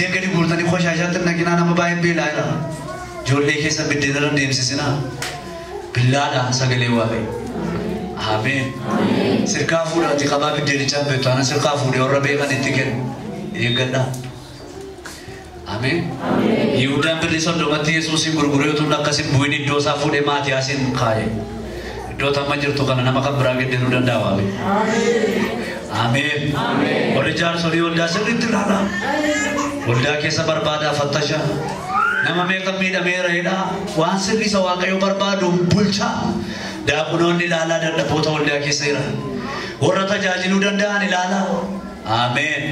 Biddeen gadi guurtanii qoshaashaatti naqinaa nama baay'ee beelaa jira. Ijoollee keessa biddeen irra deemsisinaa. Billaadha sagalee Waaqayyo. Ameen. Sirkaa fuudhaati qabaa biddeenichaa beektu. Ana sirkaa fuudhee warra beekan itti kennu. Eeggadhaa. Ameen. Yihudaan birrii 30tti Yesuusin gurguree utuu akkasin bu'in iddoo isaa fuudhee Maatiyaasin kaa'e. Iddoo tamma jirtu kana nama kan biraa geddeeruu danda'a Waaqayyo. Ameen. Warri jaarsolii waldaa sirriitti ilaalaa. Waldaa keessa barbaadaa fattashaa. Nama meeqa miidhameera jedhaa. Waan sirrii isa Waaqayyo barbaadu bulchaa. Daaqunoonni ilaalaa dadhaboota waldaa keessa jira. Warra tajaajiluu danda'an ilaalaa. Ameen.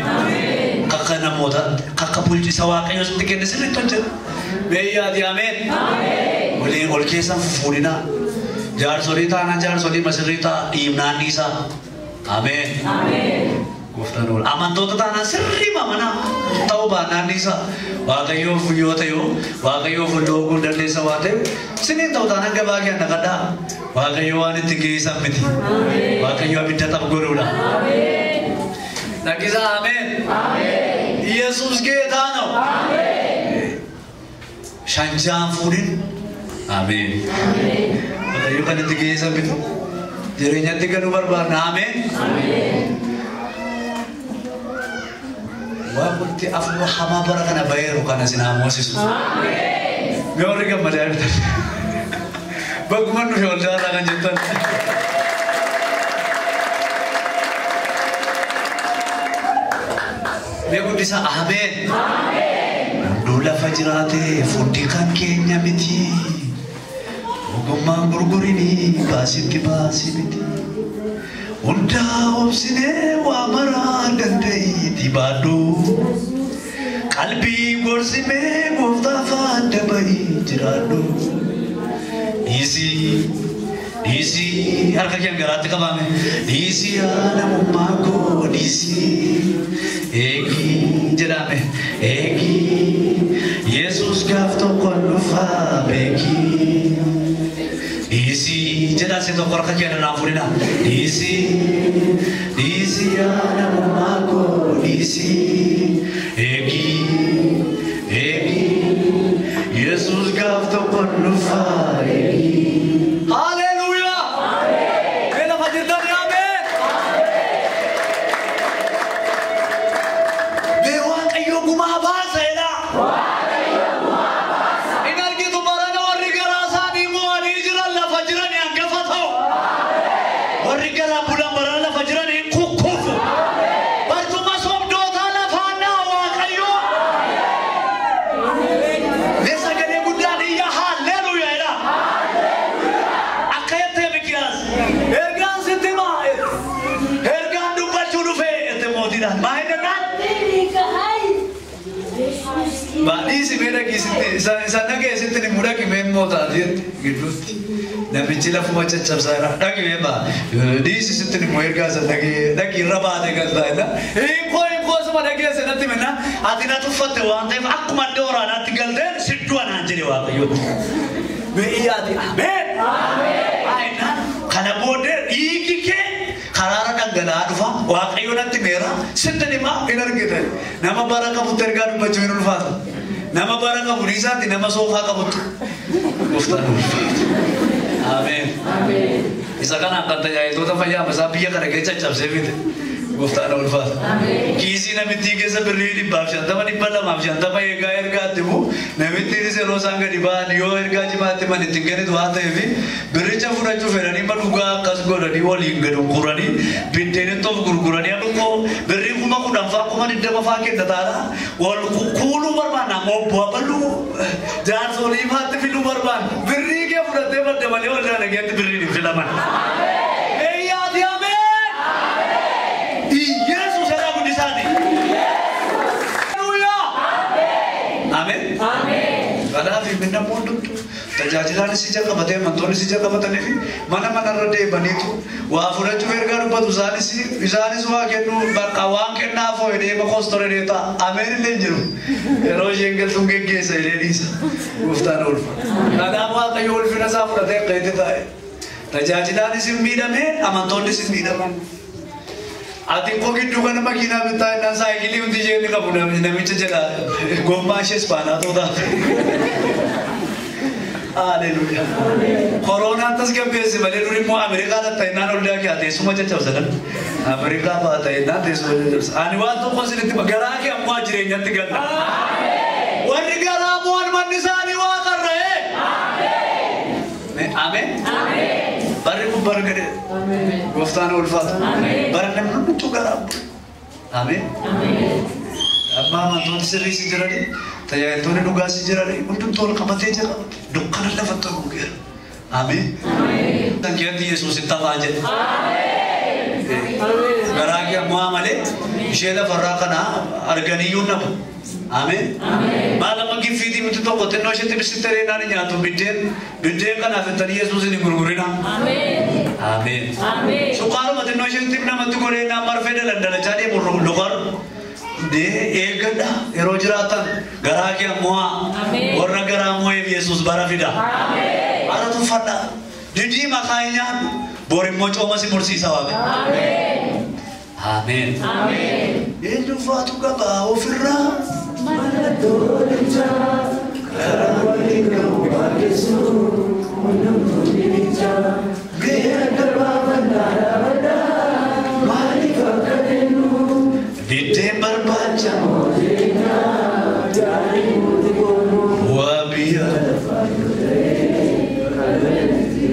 Kakka namoota kakka bulchisa Waaqayyo sitti kenne sirriitti hojjetu. Beeyyaati ameen. Waliin ol keessan fufuudhinaa. Jaarsolii taanaan jaarsolii masirrii ta'a dhiibnaan dhiisaa. Ameen. Gooftaan oola. Amantoota taanaan sirrii amanaa ta'uu baannaan dhiisaa. Waaqayyoof yoo ta'e Waaqayyoof looguu dandeessa waan ta'eef siniin ta'u taanaan gabaa kee naqadhaa. Waaqayyo waan itti geessan miti. Waaqayyo abidda xab godhuudha. Lakkisaa ameen. Yesuus geetaa ነው. Shanjaan fuudhin. Ameen. Waaqayyo kan itti geessan miti. Jireenyatti galuu barbaadna. Ameen. Waan bulti afur hamaa bara kana baheeru kana sin hamoosisu. Mee warri gammadaa jirtan. Bakkuma nufi waldaa irraa kan jettan. Mee guddisaa ameen. Hunduu lafa jiraate fuudhi kan keenya miti. Ogummaan gurgurini baasitti baasi miti. Hundaa obsinee waa maraa danda'iiti baadhu. Qalbii gorsimee gooftaaf adda bahii jiraadhu. Dhiisii dhiisii harka kee garaatti qabame. Dhiisii namummaa koo dhiisii. Eegii jedhame eegii. Yesuus gaaf tokko dhufaa beekii. Dhiisii jedhaa si tokko harka kee irraa fuudhina. Dhiisii dhiisii namummaa koo dhiisii. Eegii eegii Yesuus gaaf tokko dhufaa eegii. Haleluuyaa! Mee lafa jirtan ameen! Mee Waaqayyo gumaa baasa jedhaa. In argitu barana warri garaa isaanii mo'anii jiran lafa jiran hangafa ta'u. Warri garaa bulan barana lafa jiran hin kukkufu. Barcuma sobdootaa lafaan naa Waaqayyo. Mee sagalee guddaan iyya haleluuyaa jedhaa. Akka jettee Mikiyaas ergaan sitti himaa ergaan dubbachuu dhufee jette mootiidhaan. Maa jennaan? Baadhiisi mee dhageessitti isa dhageessitti ni mudhaqi mee mootaati jette gidduutti. Namichi lafuma caccabsaa jira. Dhaqi mee baa. Dhiisi sitti ni immoo ergaa isa dhagee dhaqi irra baate galtaa jenna. Hinkoo hinkoo suma dhageesse natti minna. Ati na tuffatte waan ta'eef akkuma iddoo waraanaatti galteen sidduu anaan jedhe Waaqayyotti. Mee iyyaati ameen. Ameen. Kana booddee dhiigi kee karaara dhangala'aa dhufa Waaqayyo natti meera sitti himaa hin argitan. Nama bara qabutti ergaa dubbachuu hin ulfaatu. Nama bara qabu dhiisaatti nama soofaa qabutti. Gooftaan ulfaatu. Ameen. Isa kanaan kan tajaajiltoota fayyaa masaa biyya kana keessa caccabsee fite. Gooftaan ulfaatu. Kiisii namittii keessa birrii 150 250 eegaa ergaatti bu namittiinis yeroo isaan gadi ba'an yoo ergaa jimaatti man ittiin kennitu waan ta'eef birricha fudhachuu fedhanii ma dhugaa akkas godhanii waliin gadi gurguranii biddeenitti of gurguranii akkoo birrii 10,000 fa'aa 20,000 fa'aa kenna taana wal kuuluu barbaanna obbo Abaluu jaarsolii faatti filuu barbaanna birrii kee fudhattee badda malee waldaa dhageetti birriin hin filaman. Eeyyaati ameen. Yesuus irraa guddisaati. Haleluuyaa. Ameen. Kanaaf minna hundumtu tajaajilaanis ija qabatee amantoonnis ija qabatanii fi mana manarra deemaniitu waa fudhachuuf ergaa dubbatu isaanis waa kennu bakka waan kennaaf hoo deema koostore deeta ameen illee hin jiru. Yeroo isheen galtuun geggeessa jedhee dhiisa. Gooftaan ulfa. Kanaaf Waaqayyo ulfina isaa fudhatee akka itti taa'e. Tajaajilaanis hin miidhame amantoonnis hin miidhaman. Ati koo gidduu kana makiinaa bittaa innaan saayikilii hundi ishee inni qabu namicha jedha gommaa ishees baanaa taate. Haleluuyaa. Koronaan tasgabbeessi malee dur immoo Ameerikaa tatta'innaan ol daakee teessuma caccabsan. Ameerikaa fa'aa ta'innaan teessuma caccabsan. Ani waan tokko isinitti garaa kee ammoo jireenyatti galla. Warri garaa mo'an manni isaanii waaqarra'ee. Ameen. Barri kun bara gadhee. Gooftaan ulfaatu. Bara namni hundumtuu garaa bu'e. Ameen. Amma amantoonni sirrii si jirani, tajaajiltoonni dhugaa si jirani, hundumtuu ol qabatee jira. Dukkana lafatti haguugeera. Ameen. Kan keetti Yesuus hin tafaa jedhe. Garaa kee ammoo malee ishee lafarraa kana arganiyyuu nama. Ameen. Maal amma giffiitii miti tokko xinnoo isheetti bisitti naan nyaatu biddeen kanaaf ittanii Yesuus hin gurgurina. Ameen. Sukkaaruma xinnoo isheetti namatti godhee naan marfee dalandalachaa deemu lukaru. Eeggadha yeroo jiraatan garaa kee ammoo warra garaa moo'eef Yesuus bara fida. Har'a tuffadha. Didii maqaa hin nyaadhu. Bor immoo cooma si mursiisa waaqa. Ameen. Eenyu faatu qabaa ofirraa? Mallattoo leencaa karaa waliin gahu waaqessu hundumtuu dibichaa mee adda baafannaa dhaabadhaa maaliif akka deemnu biddeen barbaacha jireenyaa gaarii nuti goonu waa biyya lafaa yoo ta'e kallattii.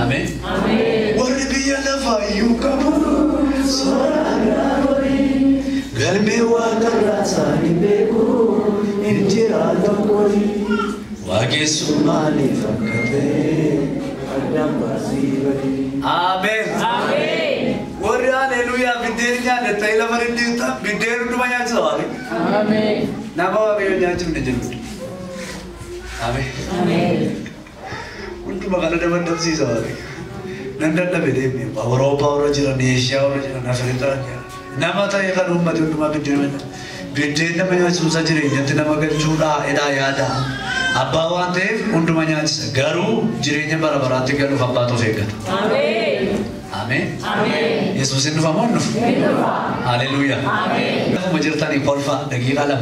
Ameen. Warri biyya lafaa iyyuu qabu soora horii galmee waaqarraa isaanii beeku hin jiraatu qorii waaqessu maaliif akka ta'e addaan baasii badii. Ameen. Warri haleluuyaa biddeen nyaanne ta'ee lafa diddiirta biddeen hunduma nyaachisa waaqni. Ameen. Nama waaqayyo nyaachifne jennu. Ameen. Hunduma kana dabandabsiisa waaqni. Nan dadhabe deemee Awurooppaa warra jiran, Eeshiyaa warra jiran, Afrikaa jiran. Nama ta'e kan uummati hundumaa biddeen nyaata. Biddeen nama nyaachisuusa jireenyatti nama galchuudha jedhaa yaada. Abbaa waan ta'eef hunduma nyaachisa. Garuu jireenya bara baraatti galuuf abbaatu of eeggata. Ameen. Yesuus hin dhufa moo hin dhufu? Haleluuyaa. Lafuma jirtanii kolfaa daqiiqaa 2.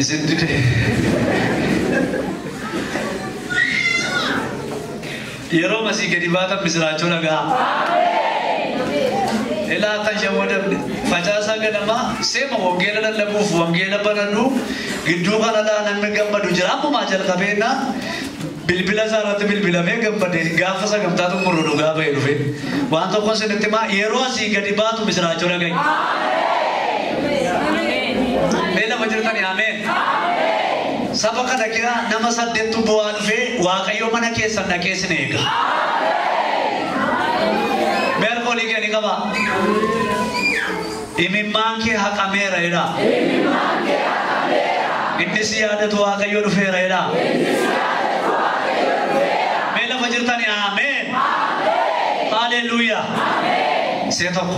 Isin dide. Yeroo masii gadi baatan misiraachuu dhagaa. Ilaa akka hin shawwadamne facaasaa ganamaa seema wangeela lallabuuf wangeela banannu gidduu kana laa namni gammadu jira. Ammumaa jalqabeenna bilbila isaa irratti bilbilamee gammadee gaafa sagantaa xumuru dhugaa ba'ee dhufe. Waan tokko isinitti himaa yeroo asii gadi baatu misiraachuu dhaga'i. Mee lafa jirtanii ameen. Saba kana kira nama 8 bu'aa dhufee Waaqayyo mana keessan dhaqee isin eega. Mee harka olii gadi qabaa. Imimmaan kee haqameera jedha. Inni si yaadatu Waaqayyo dhufeera jedha. Mee lafa jirtanii ameen. Haleluuyaa. See tokko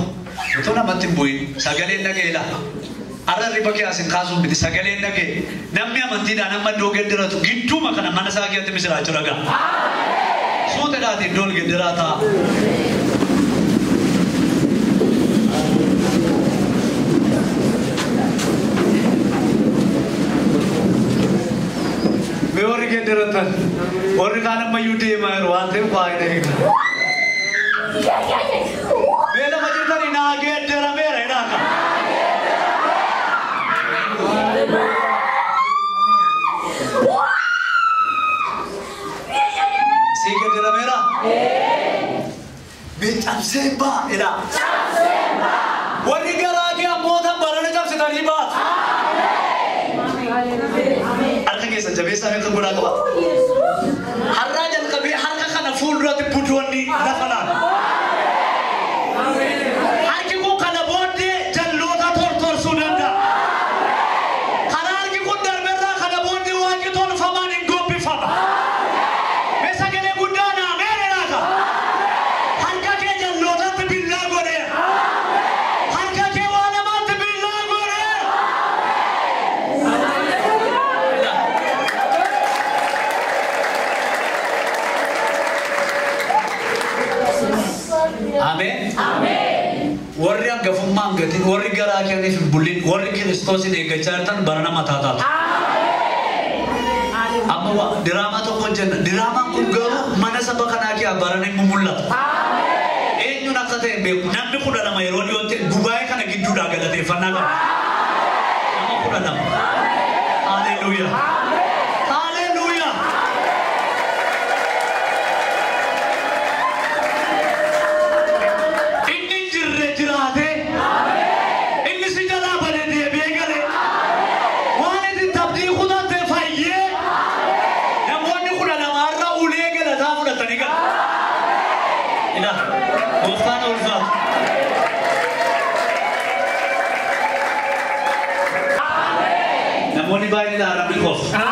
utuu namatti hin bu'in sagaleen dhaga'eela. Har'a riba kee asin kaasuun miti sagaleen dhaga'e. Namni amantiidhaan amma iddoo geddiratu gidduuma kana mana isaa keessatti misiraachuu dhagaa. Suuteedhaati iddoo ol geddiraa ta'a. Mee warri geddiratan warri kaan ammayyuu deemaa jiru waan ta'eef baay'ee eega. Mee lafa jirtanii naa geeddarameera jedhaa kan. Si geeddarameera? Mee cabsee ba'a jedhaa. Warri garaa kee ammoota barana cabsitanii baatu. Harka keessan jabeessaa akka godhaa qaba. Har'aa jalqabee harka kana fuulduratti budoonni lafa laala. Harki kun kana booddee jalloota tortorsuu danda'a. Karaa harki kun darberraa kana booddee waaqni tolfamaan hin gobbifama. Mee sagalee guddaan ameen jedhaa. Harka kee jallootatti billaa godheera. Harka kee waan namaatti billaa godheera. Ameen. Warri hangafummaa hin gatin, warri garaa keeniif hin bullin, warri Kiristoosin eeggachaa jirtan barana mataa taatu. Amma diraamaa tokko jenna. Diraamaan kun garuu mana saba kanaa keessaa barana hin mul'atu. Eenyuun akka ta'e hin beeku. Namni 12 yeroo dhiyootti gubaa'ee kana gidduudhaa galateeffannaa qaba. Nama 12. Haleluuyaa. Haleluuyaa. Inni hin jirre jiraatee. Inni si jalaa badee deebi'ee galee. Waan itti tabdii kutatte fayyee. Namoonni 12 har'a ulee galataa fudhatanii galu. Ilaa gooftaan ulfaatu. Namoonni baay'een haaraan qofa.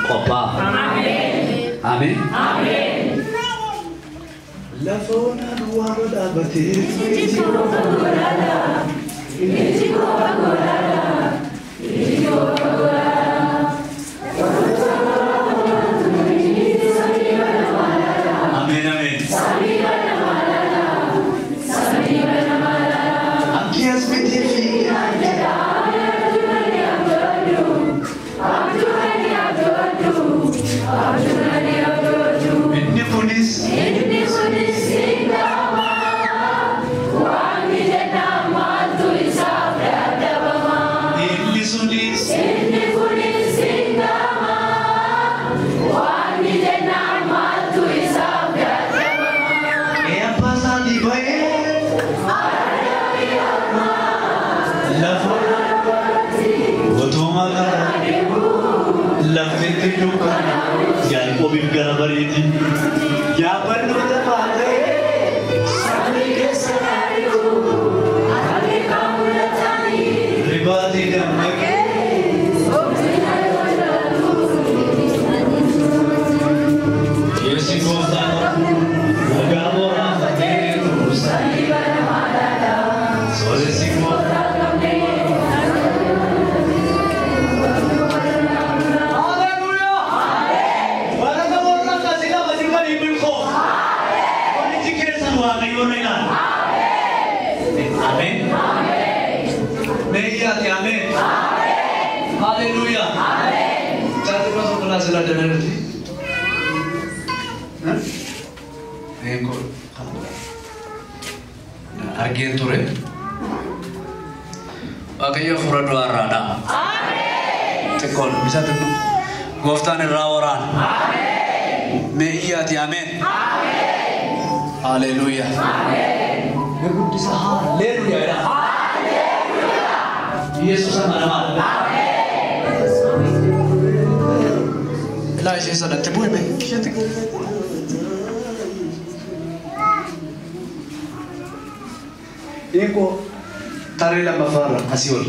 Qophaa'a. Ameen. Lafoon aduwaa dhaabbatee. Ameen ameen. Akkas miti fiigaa. Inni kunis inni sunis abbaa isaatii ba'ee lafa otuma gara laftitti dukkana Yaaqoobiif gara bareeti yaabannoo lafaa ta'e ribaatii dammaqee Yesuus gooftaan nagaa boraafatee sooressi gooftaan. Haleluuyaa! Warra warra akkasii lafa jiranii milkoo. Walitti keessan Waaqayyoon na ilaala. Ameen. Meeyyaati ameen. Haleluuyaa. Caatii tokko laa sila danarti. Eenko argeen ture. Waaqayyo hafuura du'aarraa dha. Xiqqoon bisa xiqqoo. Gooftaan irraa waraana. Meeyyaati ameen. Haleluuyaa. Guddisa haleluuyaa jedha. Yesuus amanamaadha. Ilaa ishee sanatti bu'ime. Ishee xiqqoo. Eekoo tarree lammaffaarra asii ol.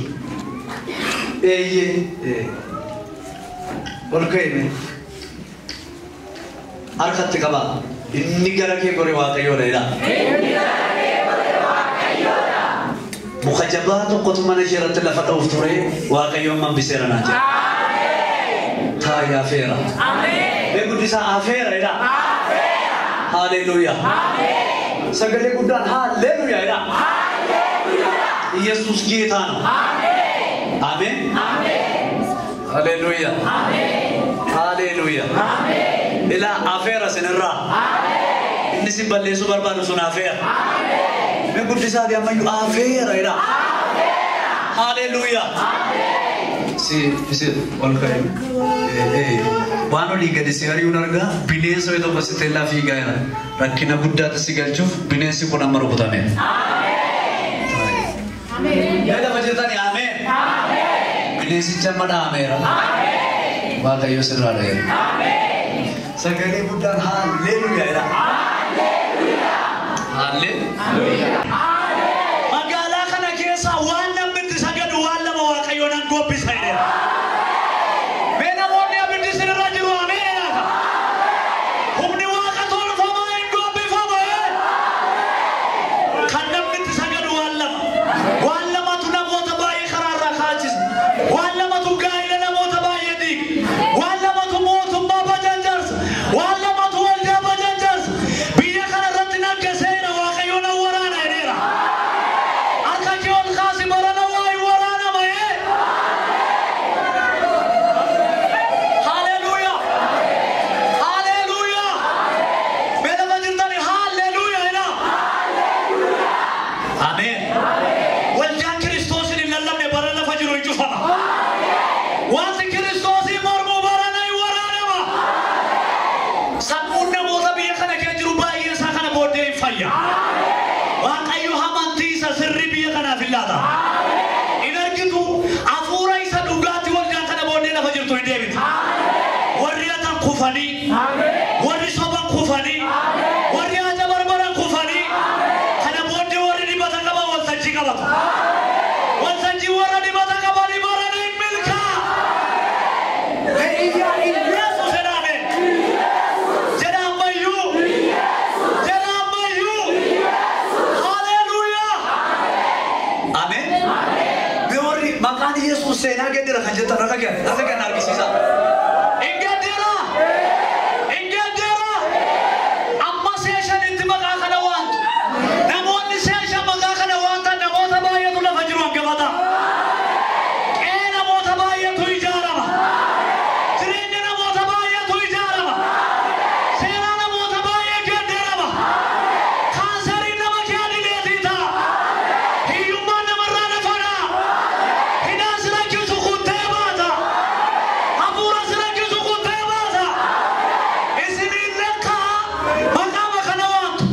Eeyyee ol ka'ime. Harkatti qabaa. Inni gara kee gore Waaqayyoodha jedha. Muka jabaa tokkotu mana ishee irratti lafa dha'uuf ture Waaqayyoon mambiseera naan jedha. Taayi afeera. Mee guddisaa afeera jedha. Haleluuyaa. Sagalee guddaan haleluuyaa jedha. ኢየሱስ ጌታ ነው። አሜን ሃሌሉያ ሃሌሉያ። ኢላ አፌራ ስንራ inni sin balleessuu barbaadu sun afeera. Mee guddisaa ammayyuu afeera jedha. Haleluuyaa. Si si ol ka'e waan olii gadi si ari'uun argaa bineensa wayii tokko si teellaa fiigaa jira. Rakkina guddaatti si galchuuf bineensi kun amma rukutameera. Mee lafa jirtani ameen. Bineensichi amma dhaameera. Waaqayyo sirraa dha'eera. Sagalee guddaan haleluuyaa jedha. Haleluuyaa. Magaalaa kana keessa waan namni itti sagadu waan lama Waaqayyo nan gobbisa jedheera. Mee namoonni abiddi isinirra jiru ameen jedhaa. Humni Waaqa tolfamaa hin gobbifamu. Kan namni itti sagadu waan lama. Waan lamatu namoota baay'ee karaarraa kaachisa. Waan lamatu gaa'ela namoota baay'ee diiga. Waan lamatu mootummaa bajanjaarsa. Waan lamatu waldaa bajanjaarsa. Biyya kana irratti naggaseera Kufanii. Warri soban kufanii. Warri haja barbaran kufanii. Kana booddee warri dibata qaban waltajjii qabatu. Waltajjii warra dibata qabanii baranii milkaa. Yesuus jedhame. Jedha ammayyuu. Jedha ammayyuu. Haleluuyaa. Ameen. Mee warri maqaan Yesuus seenaa geeddara kan jettan harka kenna argisiisa. Hin geeddara. Hin geeddara. Amma seeshanitti maqaa kana waantu. Namoonni seeshan maqaa kana waantan namoota baay'eetu lafa jiru hangafata. Qe'ee namoota baay'eetu ijaarama. Jireenya namoota baay'eetu ijaarama. Seenaa namoota baay'ee geeddarama. Kaanseriin nama kee dileetii ta'a. Hiyyummaan namarraa lafa dha'a. Hidhaan si rakkisu kuttee baata. Hafuura si rakkisu kuttee baata. Isiniin lakkaa maqaama kana waantu.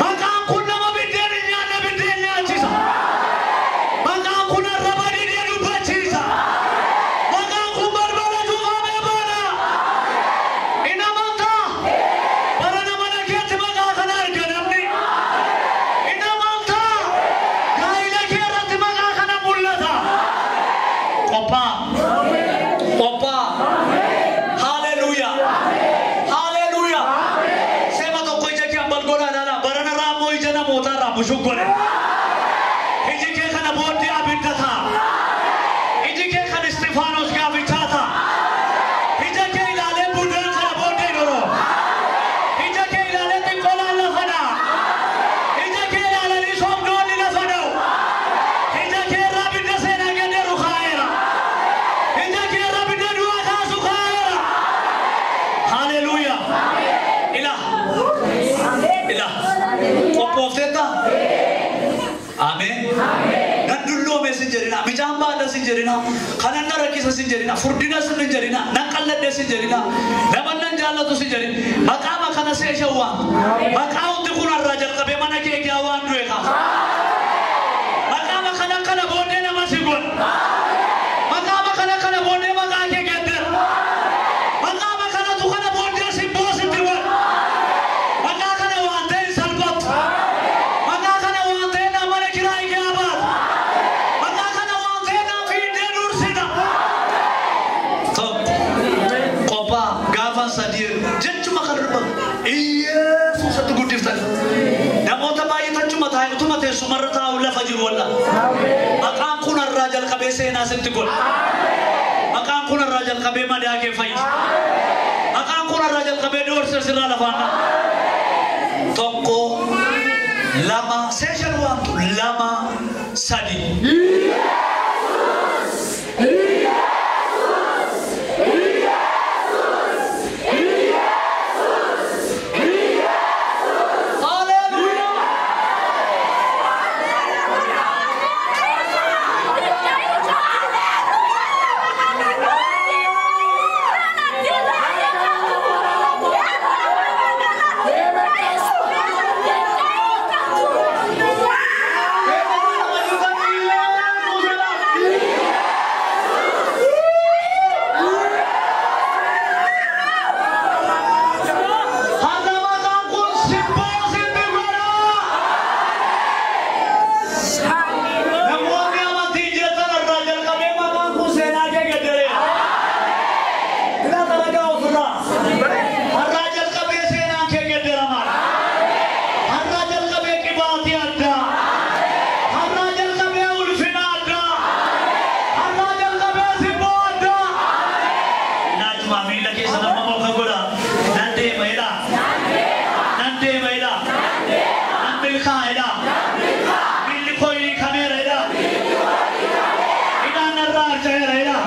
Maqaan kun nama biddeen hin nyaanne biddeen nyaachisa. Maqaan kun arraba didee dubbachiisa. Maqaan kun balbala cufamee baana. Hin amantaa? Bara nama keetti maqaa kana arga namni. Hin amantaa? Gaa'ila kee irratti maqaa kana mul'ata. Qophaa. Qophaa. Haleluuyaa. Haleluuyaa. Seema tokko ija kee ambal godhaa ilaalaa. Barana raammoo ija namootaa irraa mushuk godhe. Iji kee kana booddee abidda ta'a. Iji kee kan Istifaanos gaafichaa ta'a. Ija kee ilaalee budaan kana booddee doroo. Ija kee ilaalee xiqqoolaan lafa dha'a. Ija kee ilaalanii soomdoonni lafa dha'u. Ija kee irraa abidda seenaa gaddeeru kaa'eera. Ija kee irraa abidda du'aa kaasu kaa'eera. Haleluuyaa. Ila. Ila. Qophoofteetta? Ameen. Nan dulloome sin jedhina, mijaan baadha sin jedhina, kanan na rakkisa sin jedhina, furdina sin hin jedhina, nan qalladhe sin jedhina, nama nan jaallatu sin jedhina. Maqaama kana seeshan waan. Maqaa hundi kun irraa jalqabee mana kee gaa waan du'e kaasa. Maqaama kana kana booddee nama si godha. Maqaama kana kana booddee maqaa kee geeddara. Maqaama kanatu kana booddee si boositti godha. Maqaa kana waan ta'e salphatu. Maqaa kana waan ta'e nama mana kiraa kee baata. Maqaa kana waan ta'e nama fiiddee dursita. Tokko qophaa gaafa sadii jechuma kan dubbatu Iyeesuusatti guddiftan. Namoota baay'ee tachuma taa'e utuma teessumarra taa'u lafa jiru walla. Maqaan kun irraa jalqabee seenaa sitti godha. Maqaan kun irraa jalqabee madaa kee fayyisa. Maqaan kun irraa jalqabee doorsisa sirraa lafaan dha'a. Tokko lama seeshan waantu lama sadi. Haleluuyaa. Har'a maqaan kun sibboo sitti godha. Namoonni amantii jettan irraa jalqabee maqaan kun seenaa kee gaddareera. Ilaa dalagaa ofirraa. Har'aa jalqabee seenaan kee gaddaramaadha. Har'aa jalqabee qibaatii addaa. Har'aa jalqabee ulfina addaa. Har'aa jalqabee sibboo addaa. Naajuma miila keessa nama moka godha. Nan deema jedhaa. Nan deema jedhaa. Nan milkaa'a jedhaa. Miilli koo hiikameera jedhaa. Hidhaan narraa harca'eera jedhaa.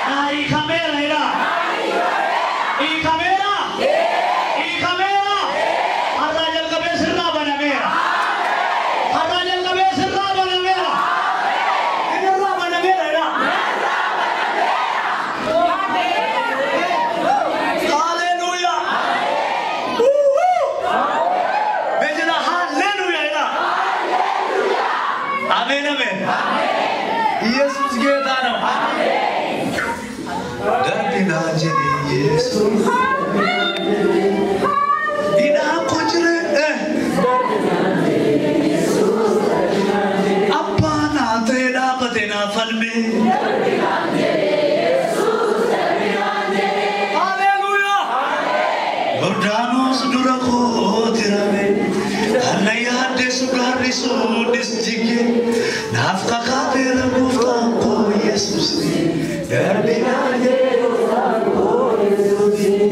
Naa hiikameera jedhaa. Hiikameera. Hiikameera. Har'aa jalqabee sirraa banameera. Har'aa jalqabee sirraa banameera. Inni banameera jedhaa. Haleluuyaa. Wuhuu. Mee jedhaa haleluuyaa jedhaa. Ameen ameen. ኢየሱስ ጌታ ነው። Darbinaa jedhe Yesuus. Yesuus. Hidhaa koo jire. Abbaa naa ta'e dhaabate naa falme. Haleluuyaa. Yordaanos dura koo tirame. Kan yaaddeessu gaarri sunis jige. Naaf kakaateera gooftaan koo Yesuus.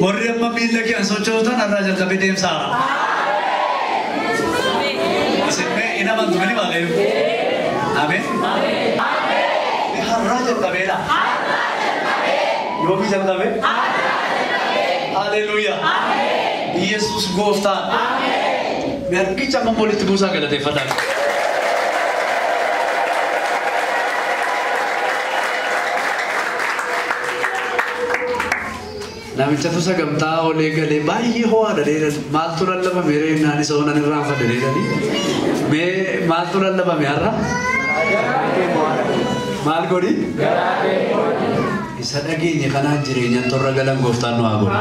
Warri amma miilla kee sochootan har'aa jalqabee deemsaara. Isin mee hin amantu mini Waaqayyo? Ameen. Har'aa jalqabeedha. Yoomii jalqabee? Haleluuyaa. Yesuus gooftaan. Mee harkicha amma walitti buusaa galateeffadhaa. Namichatu sagantaa olee galee baay'ee ho'aadha dheeran. Maaltu lallabame reennaan isa onan irraanfadhe dheeranii. Mee maaltu lallabame har'a? Maal godhi? Isa dhageenye kanaan jireenyaan torra galan gooftaan nu haa godhu.